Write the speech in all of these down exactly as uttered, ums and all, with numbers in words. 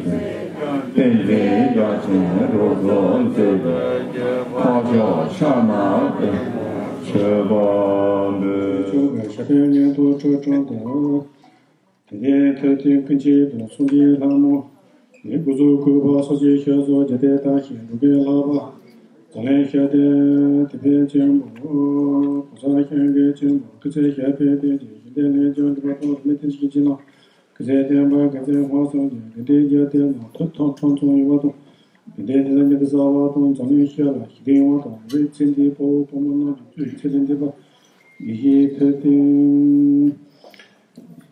བསྟན་འཛིན་རྒྱ་ཆེན་རབ་རྫོགས་མཛད་པའི་འཕགས་མཆོག་ཕྱག་ན་པདྨོ་མཆོད་པ་འབུལ། ཆོས་པའི་ཞབས་པད་སྙན་ཐོ་ཁྲོ་ཁྲོ་དང་། དེ་ལྟའི་ཐུབ་བསྟན་ཀུན་མཁྱེན་དང་། གསུང་གི་ལྷ་མོ། ཡི་དགུ་ཚོགས་བཀོད་པ་སོགས་ཀྱི་ཞབས་སོར་རྒྱ་དེ་དག་ཞིང་འགྲོ་ཀུན་ལྷག་པ། འཛམ་གླིང་ཤར་དུས་དེ་ཕན་ཆེན་པོ། གོ་ས་ཤར་གྱི་ཆེན་པོ། སྐུ་ཚེ་ཞབས་པད་བརྟན་ཅིང་། ཞིང་དེ་ལས་ཀྱང་འགྲུབ་པ་དང་། རིས་མེད་བསྟན་བཅོས་ཀྱི་ཕྱི་ནང་། སྐུ་ཚེ་བརྟན་པ་དགེ་མཚན་ལྷུན་གསལ་ཅན། དགེ་འདུན་རྒྱལ་དེ་རྣམས་ཐོབ་ཐང་ཕྲ་མཐོང་ཡོང་བ་དང་། དགེ་འདུན་དེ་དག་ཉིད་དུ་གསལ་བ་དང་། འཛམ་གླིང་ཤར་ལ་ཞི་བདེ་ཡོང་བ་དང་། རིགས་ཚེ་འདིའི་དཔའ་བོ་དཔའ་མོ་རྣམས་ཀྱི་གཙོ་བོའི་ཚེ་ལས་འདས་པ་དགེ་བཤེས་ཐུབ་བསྟན་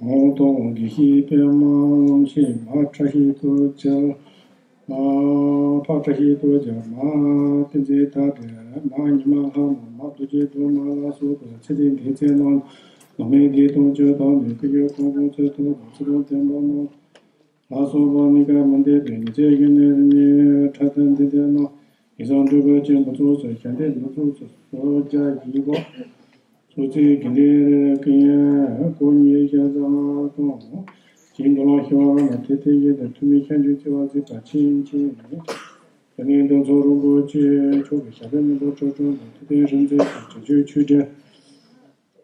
ངོ་གདོང་དགེ་བཤེས་པདྨ་ཨོམ་ཆེན་མ་བཀྲ་ཤིས་རྡོ་རྗེ། མ་ཕག་བཀྲ་ཤིས་རྡོ་རྗེ། མ་བསྟན་འཛིན་ཐར་པའི་མ་ཉི་མ་ལྷ་མོ། མ་རྡོ་རྗེ་སྒྲོལ་མ་ལ་སོགས་པའི་ཚེ་རིང་གི་ཚེ་རྣམས་ནང་མི་བདེ་སྟོང་བཅོས་དང་ནི་སྐུ་ཡི་གོང་བུ་ཚུལ་ཐུབ་དང་ཚུལ་དང་ལྡན་པ་རྣམས་ལ་སོགས་པ་གཉིས་ཀ་མི་འདོད་པའི་ཉི་ཚེ་བཞིན་ནས་ནི་ཕྲ་དོན་འདི་ལྡན་ན། ཡིད་བཟང་འགྲུབ་པའི་ཆེན་པོ་ཚོགས་སུ་ཞལ་འདེབས་ལུགས་ཚོགས་སུ་སོ་བརྒྱ་བཞི་པ། སོ་ཚིག་གི་འདི་རེ་ཀུན་ཡང་སྐོར་ཉི་ཤུ་རྩ་ལྔ་དང་། ཞིང་འགྲོ་ལ་ཞི་བ་རང་ལ་དེ་དེ་བཞིན་དུ་ཐུ་མི་ཤ་འཇུ་ཚེ་བ་ཚེ་བ་ཆེན་ཆེན། དེ་ནས་འདི་ཚོ་རིན་པོ་ཆེ་མཆོག་གི་ཞབས་པད་སྙན་ཐོ་ཁྲོ་ཁྲོ་དང་། ཐུབ་བསྟན་རིག་འཛིན་དང་བྱང་ཆུབ་ཆོས་སྒྲོན།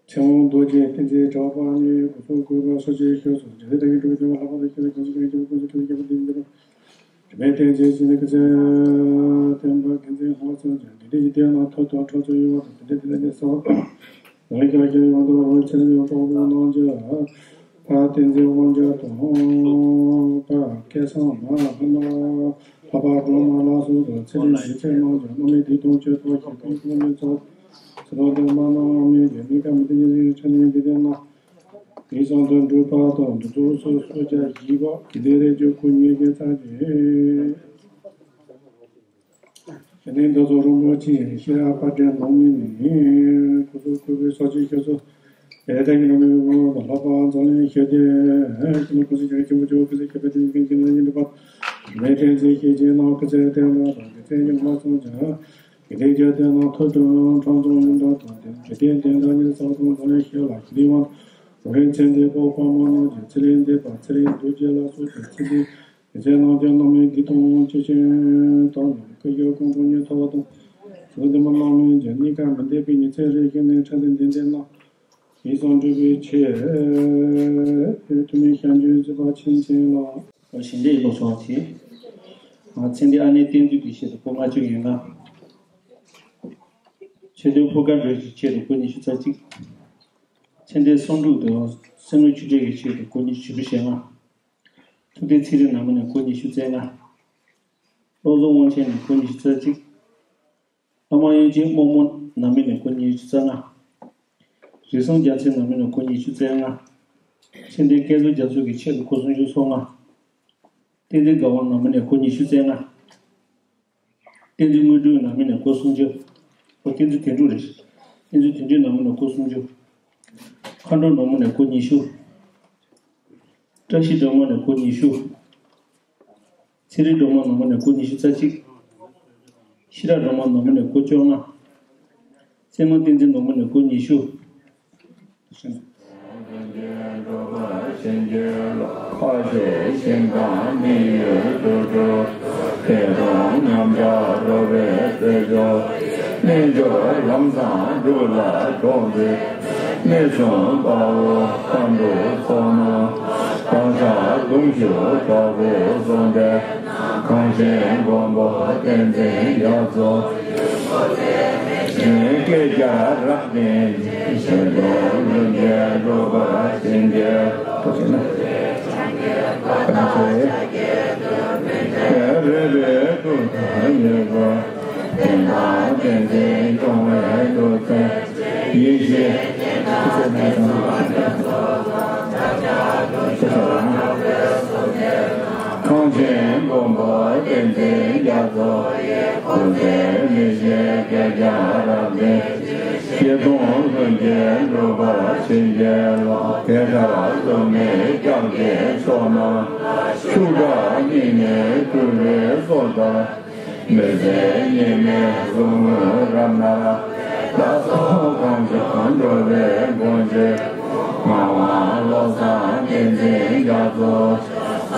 ཚེ་དབང་རྡོ་རྗེ་བསྟན་འཛིན་གྲགས་པ་ནི་སྐུ་གསུང་སྐུ་པར་སོ་སྐྱེའི་ཤོག་སོགས་རྒྱ་ལས་དང་གི་འགྲོ་བའི་དོན་ལ་ལྷག་པར་དུ་ཤེས་པའི་ཀུན་གཞི་ཀུན་གྱི་སྐུ་གསུང་ཐུགས་རྒྱལ་པོ་འདི་འདི་རུ། དྲི་མེད་བསྟན་འཛིན་ཞིང་ནི་སྐུ་ཚེ་བརྟན་པ་དགེ་མཚན་ལྷུན་གསལ་ཅན། དེ་འདྲའི་ཡིད་བརྟན་ན་ཐོབ་ཐང་ཁྲོ་ཚོར་ཡོང་བ་དང་། དེ་འདྲའི་དེ་ལ་ཉེ་ས་རང་རྒྱལ་གྱི་ཡོང་དུ་རང་ཆེན་ཡོད་པ་རྣམས་ཀྱི། ཕ་བསྟན་འཛིན་དབང་རྒྱལ་དང་། ཕ་སྐལ་བཟང་མ་ལྷ་མ། ལྷག་པ་སྒྲོལ་མ་ལ་སོགས་དང་། ཚེ་རིང་གི་ཚེ་རྣམས་ཀྱང་རྣམ་སྨིན་བདེ་སྟོང་བཅོས་ཐོག་ཞིང་ཁམས་ཀུན་ནས་ཚོགས། ཚེ་དང་ལྡན་མ་རྣམས་སྨིན་གྱི་གནས་སྐབས་མི་བདེ་ཉེན་ཚེ་ཕྲ་ནས་འདི་ལྡན་ན། ཡིད་བཟང་དུ་འགྲུབ་པ་དང་། འདི་ཚོགས་སུ་སོ་བརྒྱ་བཞི་པ་གི་ལས་རེ་བཅུ་སྐོར་ཉི་ཤུ་རྩ་གཅིག་ཞལ་ནས་འདི་ཚོ་རིན་པོ་ཆེ་ཤེས་རབ་དཔལ་ལྡན་ནང་མི་ནི་སྐུ་གསུང་སྐུ་པའི་ས་ཆེན་ཤོད་སོ། དེ་ལྟ་ཡིན་ན་མི་དབང་དང་ལྷག་པ་འཛམ་གླིང་ཤར་དུས་ཀྱི་ནི་སྐུ་གསུང་ཆེན་ཆེན་པོ་ཆེ་བོ་སྐུ་ཚེ་ཞབས་པད་བརྟན་ཅིང་ཀུན་གྱི་ནང་ཉིད་འགྲུབ་པ། མེད་བསྟན་འཛིན་ཤེས་བྱའི་ནང་སྐུ་ཚེ་བརྟན་པ་དང་། དགེ་མཚན་ཉི་མ་སོང་ཀྱང་། དགེ་ལྡན་རྒྱལ་དེ་རྣམས་ཐོབ་ཐང་ཕྲ་མཐོང་ཡོང་དག་དང་། དེ་འདྲའི་དོན་དག་ཉིད་གསལ་སྟོང་འཛམ་གླིང་ཤར་ལ་ཞི་བདེའི་དབང་དུ་རོལ་ཚེ་འདས་པོ་དཔའ་མོ་རྣམས་ཀྱི་ཚེ་ལས་འདས་པ་ཚེ་རིང་རྡོ་རྗེ་ལ་སོགས་པའི་ཚེ་འདིའི་དགེ་མཚན་རྣམས་ཀྱང་རྣམ་སྨིན་བདེ་སྟོང་སྐྱེས་ཆེན་དང་ནི་སྐུ་ཡི་གོང་བུ་ཉིད་ཐོབ་པ་དང་། གཟུགས་ལྡན་མ་རྣམ་སྨིན་གྱི་གནས་སྐབས་མི་འདས་པའི་ཉི་ཚེ་རེ་བཞིན་ནས་ཕྲ་དོན་ལྡན་ལྡན་ན། ཡིད་བཟང་འགྲུབ་པའི་ཆེད། ཐུ་མི་ཤ་འཇུ་ཚེ་བ་ཆེན་ཆེན་ལ། ཞིང་ལས་ལོ་ཆུང་བ་དེ། ཚེ་འདས་ཨ་ནེ་བསྟན་འཛིན་གྱི་ཆེད་དུ་སྐོར་ལྔ་བཅུ་ཡན་ལྔ། ཆོས་སྟོན་ཕུར་དཀར་སྒྲོལ་གྱི་ཆེད་དུ་སྐོར་ཉི་ཤུ་རྩ་གཅིག། ཚེ་འདས་བསམ་འགྲུབ་དང་སེང་ལོ་ཆུ་སྤྲེལ་གྱི་ཆེད་དུ་སྐོར་ཉི་ཤུ་ཞེ་ལྔ། ཐུབ་བསྟན་ཚེ་རིང་ནང་མི་ནས་སྐོར་ཉི་ཤུ་རྩ་ལྔ། བློ་བཟང་དབང་ཆེན་ནས་སྐོར་ཉི་ཤུ་རྩ་གཅིག། ཨ་མ་གཡུ་ཅན་རྨོ་མོ་ནང་མི་ནས་སྐོར་ཉི་ཤུ་རྩ་ལྔ། རིགས་བཟང་རྒྱལ་མཚན་ནང་མི་ནས་སྐོར་ཉི་ཤུ་རྩ་ལྔ། ཚེ་འདས་སྐལ་བཟང་རྒྱ་མཚོ་གི་ཆེད་དུ་སྐོར་སུམ་ཅུ་སོ་ལྔ། བསྟན་འཛིན་དགའ་བ་ནང་མི་ནས་སྐོར་ཉི་ཤུ་རྩ་ལྔ། བསྟན་འཛིན་དངོས་གྲུབ་ནང་མི་ནས་སྐོར་སུམ་ཅུ། ཨོ་བསྟན་འཛིན་དོན་གྲུབ་རེད། བསྟན་འཛིན་དོན་གྲུབ་ནང་མི་ནས་སྐོར་སུམ་ཅུ། མཁའ་འགྲོ་ནང་མི་ནས་སྐོར་ཉི་ཤུ། བཀྲ་ཤིས་སྒྲོལ་མ་ནས་སྐོར་ཉི་ཤུ། ཚེ་རིང་སྒྲོལ་མ་ནང་མི་ནས་སྐོར་ཉི་ཤུ་རྩ་གཅིག། ཤེས་རབ་སྒྲོལ་མ་ནང་མི་ནས་སྐོར་བཅོ་ལྔ། སྲས་མོ་བསྟན་འཛིན་ནང་མི་ནས་སྐོར་ཉི་ཤུ། ཁ་ཤས་ཞིང་ཁམས་མི་ཡུལ་དུ་འགྲོ། དེ་དང་མཉམ་པར་འགྲོ་བའི་རྩེ་འཇོག་རྣལ་འབྱོར་ལམ་བཟང་སྒྲུབ་ལ་གྲོགས་མཛད། མི་གསུམ་དཔའ་བོ་མཁའ་འགྲོ་ཚོགས་རྣམས། དམ་བཅའ་གདུང་ཤུགས་དྲག་པོས་བཟུང་སྟེ། གངས་ཅན་མགོན་པོ་བསྟན་འཛིན་རྒྱ་མཚོ། བསྐལ་བརྒྱར་རབ་བརྟན་ཅིང་། གཞན་དོན་ལྷུན་གྱིས་འགྲུབ་པར་བྱིན་གྱིས་རློབས། རེ་རེ་ཏུ་ཉེར་དགུ། དེང་དང་བསྟན་འཛིན་སྐྱོང་བའི་ཐུགས་བརྩེ་ཡེ་ཤེས། གངས་ཅན་མགོན་པོ་བསྟན་འཛིན་རྒྱ་མཚོ། སྐུ་ཚེ་མི་ཤིགས་བསྐལ་བརྒྱར་རབ་བརྟན། བསྐལ་དོན་ལྷུན་གྱིས་འགྲུབ་པར་བྱིན་གྱིས་རློབས། དེ་ལྟར་བཟུམ་མའི་སྐྱབས་ཀྱི་མཆོག་རྣམས། ཤུགས་དྲག་སྙིང་ནས་སྤྲུལ་པའི་གསོལ་ལྟར། མི་ཟད་ཉི་མའི་གཟུགས་བརྙན་རབ་གནས། བདག་སོགས་གངས་ལྗོངས་འགྲོ་བའི་མགོན་གྱི། ངག་དབང་བློ་བཟང་བསྟན་འཛིན་རྒྱ་མཚོ།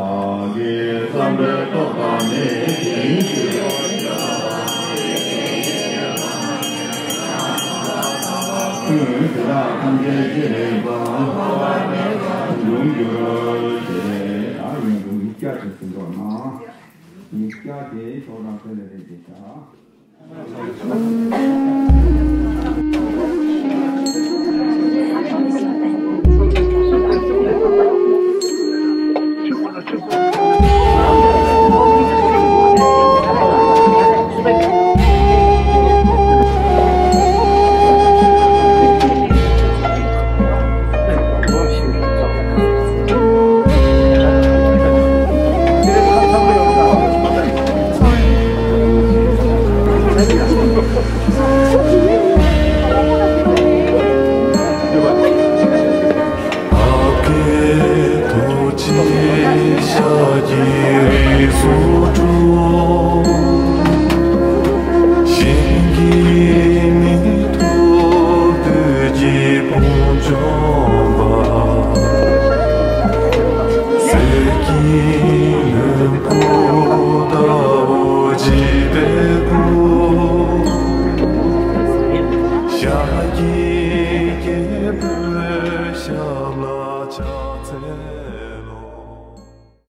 བདག་གིས་བསམ་པའི་སྟོབས་དང་ནི། དེ་དག་ཐམས་ཅད་ཅི་རིགས་པ། འབྱུང་འགྱུར་ཞེས། ད་ཡིན་འདུག་ཉིས་བརྒྱ་དེ་ཟིན་འགྲོ་ན། ཉིས་བརྒྱ་དེ་ཤོག་གྲངས་དེ་ལས་རེད་ཅེས་བྱ། ཨ་ཀེ་ཐུགས་རྗེ་ཤཱཀྱའི་རིགས་སུ་འཁྲུངས། གཤིན་རྗེའི་མིང་ཐོབ་བདུད་ཀྱི་དཔུང་འཇོམས་པ། གསེར་གྱི་ལྷུན་པོ་ལྟ་བུ་བརྗིད་པའི་སྐུ། ཤཱཀྱའི་རྒྱལ་པོའི་ཞབས་ལ་ཕྱག་འཚལ།